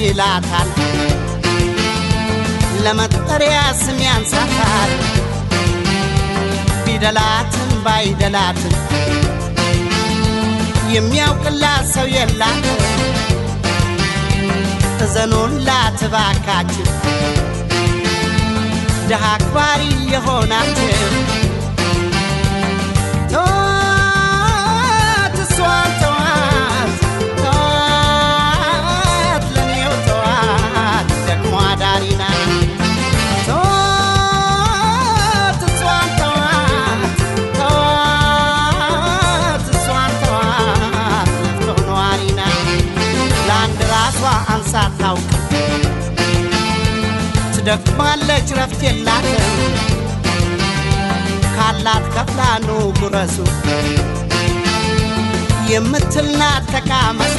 ይላታል፣ ለመጠሪያ ስም ያንሳታል። ቢደላትም ባይደላትም የሚያውቅላት ሰው የላትም። እዘኑላት እባካችሁ ድሃ አክባሪ የሆናችሁ። ተዋት እሷን ተዋት፣ ተዋት ለኔው ተዋት፣ ደግሞ አዳሪ ናት። ተዋት እሷን ተዋት፣ ተዋት እሷን ተዋት፣ ለፍቶ ነዋሪ ናት። ለአንድ ራሷ አንሳ አታውቅም፣ ትደክማለች ረፍት የላትም። ካላት ከፍላ ኑ ጉረሱ የምትል ናት ተቃመሱ።